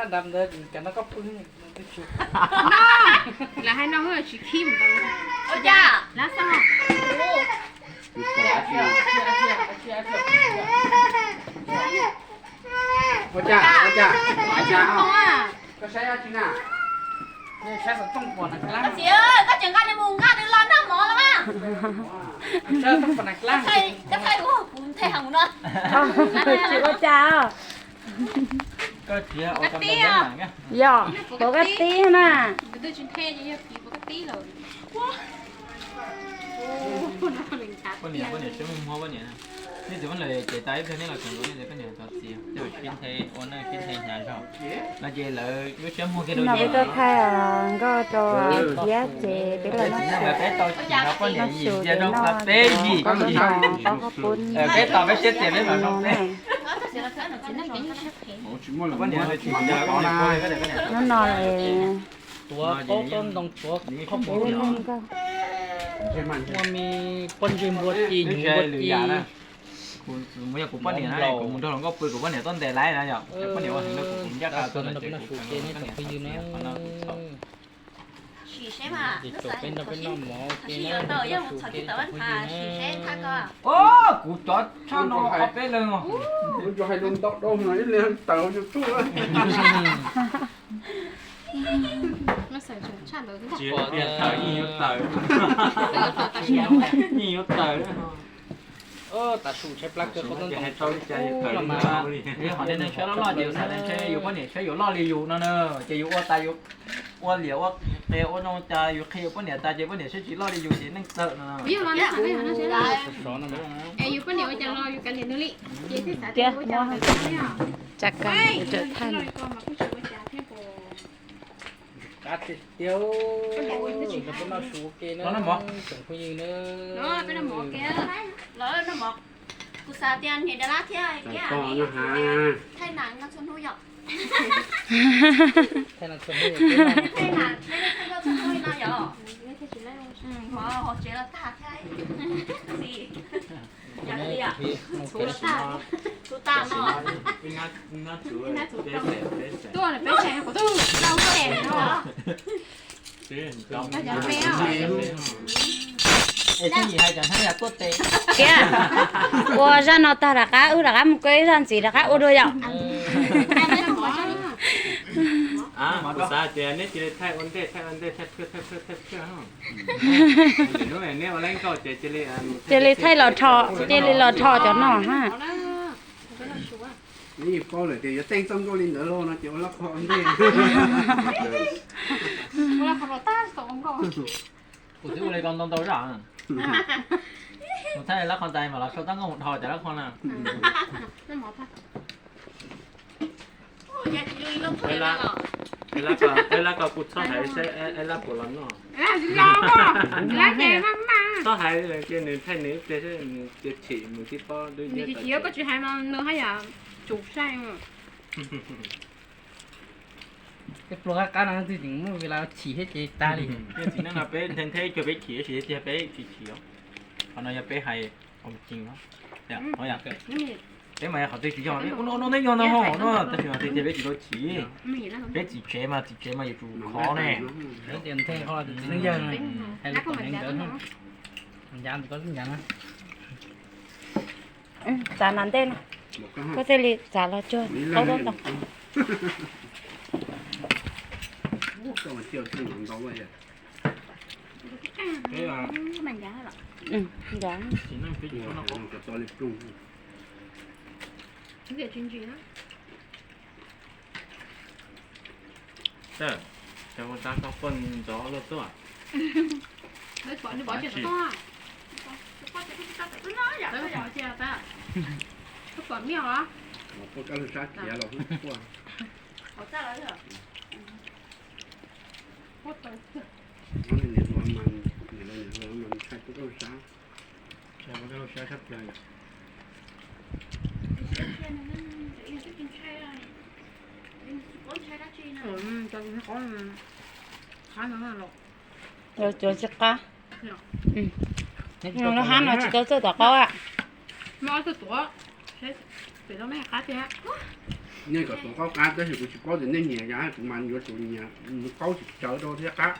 Nram ntawd cov no koj pw. Lawv hais no tsis khib mus ntawd. Ua cas? Lab xoj. Ua cas, ua cas, ua cas? Koj saib dab tsi na? Txiv, koj tseem nqa nws mus nqa nws los noj mov los mas. Koj thaij ua kuv nthe heev no. Tsis ua cas. Yog, puas koj tib na? Poj niam, poj niam siab muag muag poj niam. Nej txiv muab lawm ces tas ib pliag nej los tseem, nej txiv poj niam txog txiv, tej zaum sib nthe ua neej sib nthe hnyav zog no ces lawv lub siab muag kiag rau yus. Peb tuaj thaij nkauj rau thiab ces peb los noj su, peb tau chim no poj niam yim cia rau qhov peb yim, peb tos peb siab tias peb mam zoo peb. Hnub no tuav qaub qaub ntoo tuav qhob qub nkauj, ua me pob ntseg npua ci nyuv npua ci. Kuv mus yog kuv poj niam na, kuv mus nrog hluas nkauj pw kuv poj niam tuaj ntes laiv na yom, poj niam ua heev rau kuv, kuv ncaj qha tuaj nrog peb na, phooj ywg na. Sim seb mas, thaum sib yuav tau yog mus txhom kiag tawm vaj thav sim seb thaj ko. Kuv cov tshaj no qhov peb leeg os. Kuv cov hais lus ntau dau no ib leeg tawm YouTube. Tawm yeej yuav tawm, yeej yuav tawm. Tav su tshaj plab kawg, qhov tau ntoo tau li cas yuav tawm li mas. Qhov nej neeg tshiab loj loj ces yus xav tias ntshe yus poj niam tshiab yuav loj li yus no na, ces yus ua tas yus ua liam ua qe ua zoo cas yus qhia yus poj niam tas ces poj niam siab tsis loj li yus ces neej tawm no. Yus poj niam ua cas los yus kav liam nws li, ces thiaj xav tias ua cas. Tsa kas, qab tiag tiag, peb noj su ua ke na, tsoom phooj ywg na. Peb noj mov ua ke, lawv noj mov. Kuv xav tias niam Dab Lab thiab thaij nas no txhua hnub yom. Thaij nas, thaij nas txhua hnub no yom. Mov hauv tsev los tag thiab. Txhuv los tag, txhuv tas no. Tuaj peb xeem kuv tuaj lau tes no. Thiab, ua zaj no tag rov qab wb rov qab mus koj ib zaj ntxiv rov qab ua dua yom. Kuv xav tias neb cia li thaij ua ntej, thaij ua ntej, thaij phiaj, thaij phiaj, thaij phiaj. Cia li thaij los rho, cia li los rho cov no ha. Neb yeej paub lawm tias yuav teej txoj nkauj li ntawd lauj no ces ua lab qhov ntej. Kuv twb ua li ko ntau ntau zaj. Mus thaij lab qhov ntawd mas los sau txoj nkauj mus dhau cov lab qhov na. Peb lab ko kuj txhob hais seb lab puas los noj. Txhob hais tias nws thaij nws ib pliag seb nws tias chim mus tib pob dub. Peb pluag qab qab no twb tseem muaj vim lawv chim thiab ces tag li. Txiv neej no peb nthe nthe cuag peb chim tab sis tiag peb tsis chim os. Qhov no yog peb hais koom cees os. Peb mas yog qhov twg tsis yog peb ua no no neb yog no ho no tab sis mas tiag tiag peb tsis tau chim. Peb txiv tsev mas txiv tsev mas yuav tsum khov ne. Peb tias nthe ho txiv neej yawg hais lus kom neev ntawd. Ncav ntawm koj ncav na. Txav nram ntej no, koj thiaj li txav los cuag qaub qaub ntoo. Ncav. Ces ua tab koj quaj ntxov luaj tuaj. Cov tsis qab, lub hab no tsis tau txawj tom qaub. Nej kom tuav qaub qab tab sis kuv tsis paub tias nej nyiam yas, kuv mas yuav tsum nyiam nws qaub tsis tsawv rau thiab qab.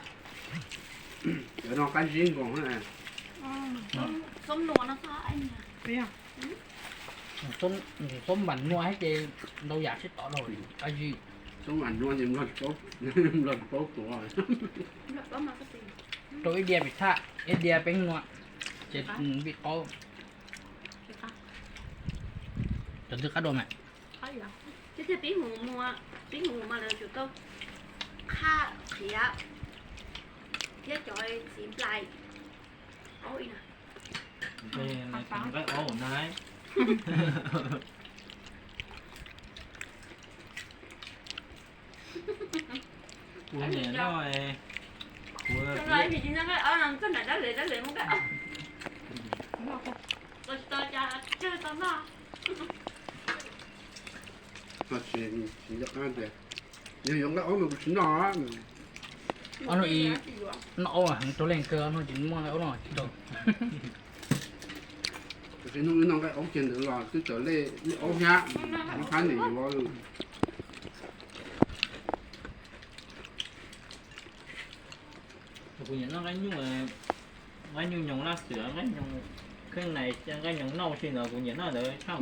Cov no qab zib nkaus. Xoob npas nua thiab ces ntau yam sib tom rau qab zib. Xoob npas nua ces Nplog tsis paub tuav. Rau ib diav pim thaj, ib diav peeb nua, ces vim qaub. Cov twg qab dua mas. Thiab peb mus, peb mus mas lawv tsum tau qhab qhiav thiab cov txiv nplai qaub ib na. Nqaij qaub na. Kuv niam noj, kuv tsis nco qab tias yog yuav nqaij aub no kuv tsis noj. Ob no ib, noj aub heev rau leej kawg, ob no tsis muaj nqaij aub no tsis tau. Tam sim no wb noj nqaij aub kiag ntawd los twb tawm lej aub thiab, lub phab ntawd yuav. Kuv nyiam noj nqaij nyuj, nqaij nyuj nyoos laj xwm, nqaij nyuos kheej nais, nqaij nyoos nauj si ntawd kuv nyiam noj ntawd tshaj.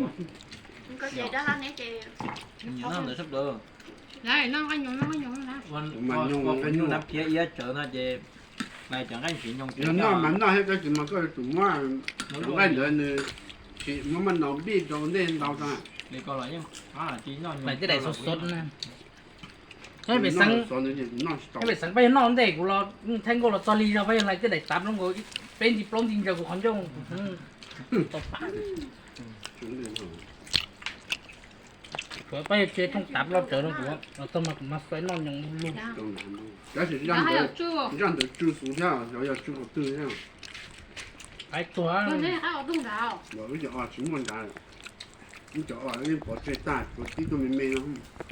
Kuv nyiam noj ntawd tshaj plaws. Ua nyuj nab phiab iab tsawv no ces lais cov nqaij ntsis nyoos. Yog noj mas noj thiab tab sis mas koj yuav tsum muab cov nqaij ntawd nws tsis muab maj nau npij rau ntej ntau tso. Lais tej daim xov xov na. Peb pem xeev peb yog noj ntej kuv los thaij nkauj los txog li zog peb yog lais tej daim tav plaub nkaus, peb nti plaub nti ntsaws kuv qhov ncauj. Tsuav peb yog tsis thooj tav plaub tsawv no kuv los txog mas kuv mas xuav noj nyoos lug. Zaj ntawd tsw xus thiab, yog tsw qhov twg thiab. Qab tuag. Wb cov os tsis muaj nrad, wb cov os yeej pov tseg tag, tsuav tib tug me me no.